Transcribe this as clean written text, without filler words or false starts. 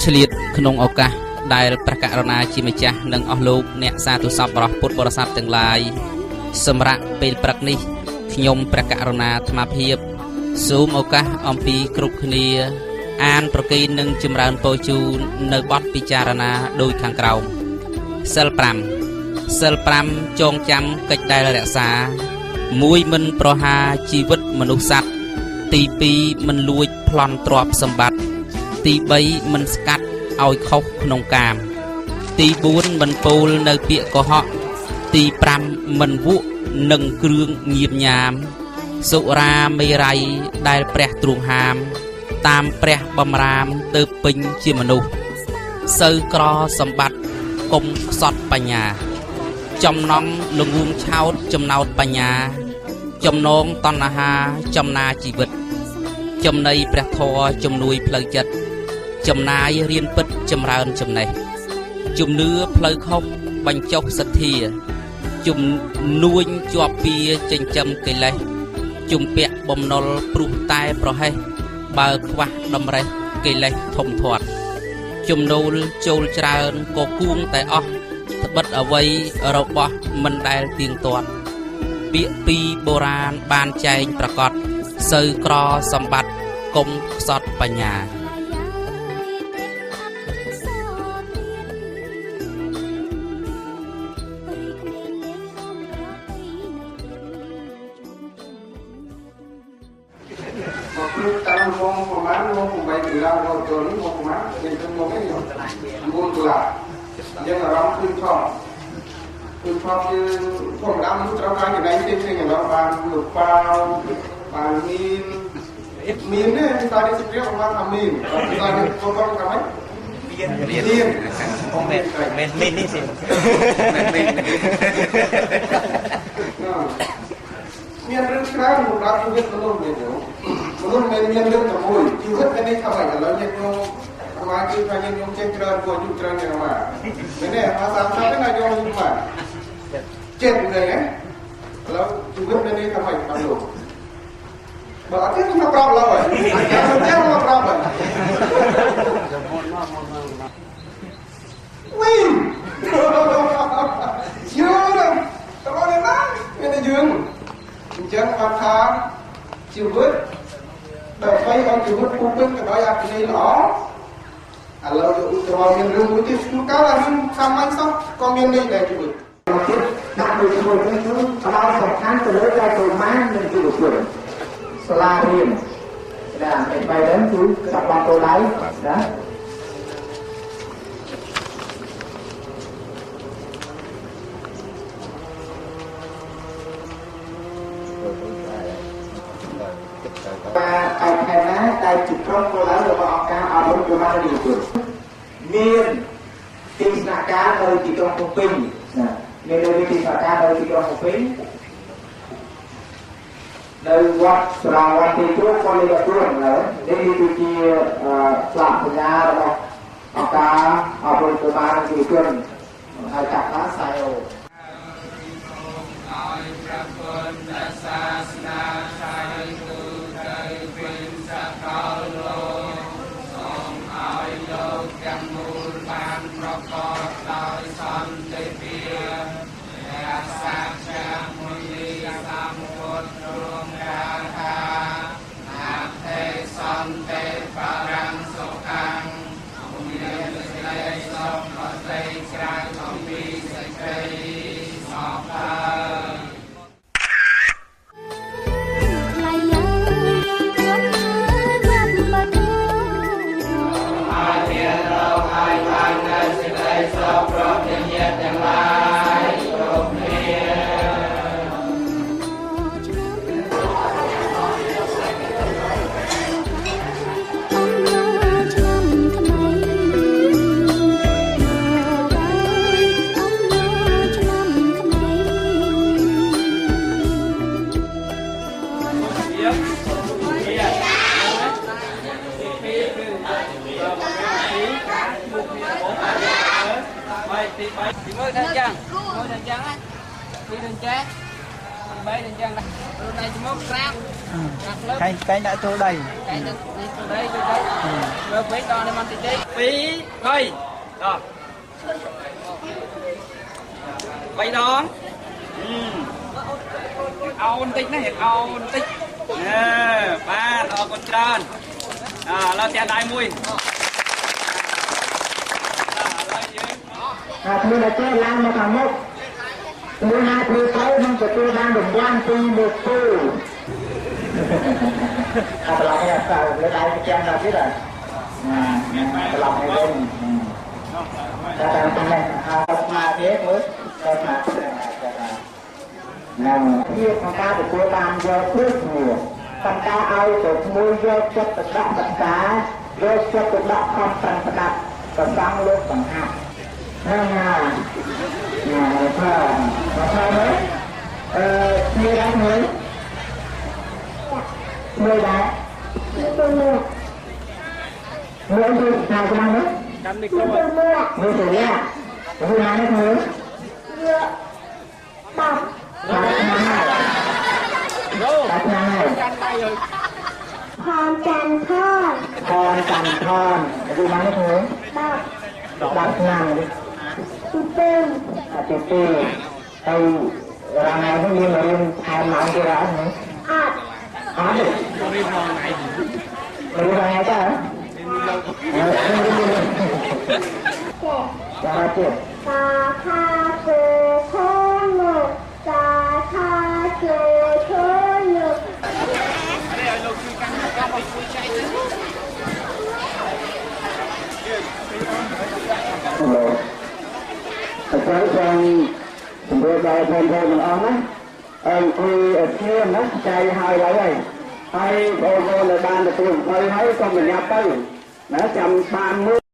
ឆ្លៀតក្នុងឱកាសដែលព្រះករុណាជាម្ចាស់និងអស់លោកអ្នកសាធុសពបរោះពុទ្ធបរិស័ទទាំងឡាយសម្រាប់ពេលព្រឹកនេះខ្ញុំព្រះករុណាអាត្មាភាពសូមឱកាសអំពីគ្រប់គ្នាអានប្រគេននិងចម្រើនពរជូននៅបទពិចារណាដូចខាងក្រោមសិល5សិល5ចងចាំកិច្ចដែលរក្សាមួយមិនប្រហារជីវិតមនុស្សសត្វទី2មិនលួចប្លន់ទ្រព្យសម្បត្តិទី3មិនស្កាត់ឲ្យខុសក្នុងកាមទី4មិនពោលនៅពាក្យកុហកទី5មិនវក់នឹងគ្រឿងញៀមញ៉ាមសុរាមេរ័យដែលព្រះទ្រង់ហាមតាមព្រះបំរាមទៅពេញជាមនុស្សសូវក្រសម្បត្តិកុំខ្សត់បញ្ញាចំណងល្ងងឆោតចំណោតបញ្ញាចំណងតណ្ហាចំណាជីវិតចំណីព្រះធម៌ជំនួយផ្លូវចិត្តចំណាយរៀនពិតចម្រើនចំណេះជំនឿផ្លូវខុសបញ្ចុះសទ្ធាជំនួញជាប់ពៀចិញ្ចឹមកិលេសជំពាក់បំណុលព្រោះតែប្រហែសបើខ្វះតម្រេះកិលេសធំធាត់ចំណូលចូលច្រើនក៏គួងតែអស់ត្បិតអ្វីរបស់មិនដែលទៀងទាត់ពាក្យពីបុរាណបានចែងប្រកបសូវក្រសម្បត្តិកុំខ្សត់បញ្ញា តាំងម៉ោងប្រហែលម៉ោង8កន្លះរហូតដល់នេះម៉ោងប្រហែលយើងទៅមកនេះ9កន្លះយើងអារម្មណ៍គឺថប់គឺថប់យើងធម្មតាមនុស្សត្រូវការចំណែកផ្សេងៗឥឡូវបានលោកប៉ាវបានមីនមីននេះភាសានេះស្ព្រាវបានថាមីនភាសានេះបងបងថាម៉េចមានមាន មែនមីននេះសិមែនមីនមានរឿងច្រើនសម្រាប់ជីវិតមនុស្សនេះមនុស្សមិនមានរឿងតែមួយជីវិតមានន័យថាម៉េចឥឡូវយើងខ្ញុំអាមាគឺថាយើងខ្ញុំចេះច្រើនគួរអាយុច្រើនជាងអាមាមែនទេអាមា30ទេណាយកអាមាចិត្តទេណាឥឡូវជីវិតមានន័យថាម៉េចបាទលោកបើអត់ទេខ្ញុំប្រាប់ឡើយហើយខ្ញុំចេះមកប្រាប់ហើយវិញយូរតើណាមានយើងអញ្ចឹងគាត់ថាជីវិតដើម្បីឲ្យជីវិតពុះពេញទៅដោយអត្ថន័យល្អឥឡូវយកឧទាហរណ៍មានរឿងមួយទៀតជួនកាលរឿងសាមញ្ញសោះក៏មានន័យដែរជីវិត ទៀតដាក់ដូចមួយនេះគឺផ្ដោតសំខាន់ទៅលើតែកុមារនិងយុវជនសាលារៀនណាឯបីហ្នឹងគឺតំបន់គោលដៅណាបាទឯខែណាដែលជាក្រុមគោលដៅរបស់អង្គការអប់រំកុមារនិងយុវជនមានទីស្នាក់ការនៅទីក្រុងភ្នំពេញណាមាននៅទីស្នាក់ការនៅទីក្រុងភ្នំពេញនៅវត្តស្រងវត្តទីគ្រូក៏លេខ4ឡើយនេះគឺជាស្លាកសញ្ញារបស់អង្គការអប់រំកុមារនិងយុវជនហៅកាត់ថា SIO ឲ្យព្រះពុទ្ធសាសនាឆាយទូទៅពេញសកលលោកសូមឲ្យលោកទាំងមូលបានប្រកបដោយសន្តិភាពរក្សាជាមុនីសម្ពុទ្ធរួមកាថាអធិសន្តិបរំសុខੰមានសេចក្តីសុខអតីក្រៅអំពីសេចក្តីសោក ទី1ដល់ចឹងមួយដល់ចឹងណាពីរដល់ចេះ 3អញ្ចឹងខ្លួនឯងច្មុកក្រាបក្រាបលើកែងកែងដាក់ចូលដីកែងដាក់ចូលដីចូលដីលើវិញដល់នេះមកតិចតិច2 3ដល់3ដងអោនតិចណាអោនតិចណែបាទអរគុណច្រើនអឥឡូវផ្ទះដៃមួយអាខ្លួនតែចេះឡើងមកខាងមុខមួយណាធ្វើទៅនឹងទទួលបានរង្វាន់ពីលោកពូអត់ឡងនេះទៅលើដៃចាំដល់ទៀតណាត្រឡប់មកវិញតែតាមនេះអត់ស្មាទេមើលតែស្មានឹងជាក្នុងការទទួលបានយកដូចគ្នាប៉ុន្តែឲ្យទៅមួយយកចិត្តទៅដាក់បតាយកចិត្តទៅដាក់ខំប្រឹងផ្ដាប់ប្រសងលោកបង្ហាត់ហ្នឹងហើយណាថាថាមើលអឺមានដែរមើលមើលដែរមើលមើលទៅតាមក្បាលមើលកាន់មីក្រូមើលទៅយ៉ាមើលណានេះមើលបាប់បាប់ណាស់កាន់ដៃហើយផនចន្ទថនផនចន្ទថនអាយុបានទេមើលបាប់10ឆ្នាំទី2ទី2ហើយរងថ្ងៃនេះមានរៀនថែមម៉ោងទៀតអត់អត់អត់ទេរៀនម៉ោងថ្ងៃរៀនថ្ងៃតើចាទៀតសាខាគោខូនុសាខាគោខូនុ នេះឲ្យលោកជួយកាន់កាប់ឲ្យជួយចែកទៅលោកអញ្ចឹងសូមជម្រាបដល់បងប្អូនទាំងអស់ណាអង្គុយឲ្យគ្នាណាចែកហើយឡើយហើយបងប្អូនដែលបានទទួលអំពៅហើយសូមប្រញាប់ទៅណាចាំបានមើល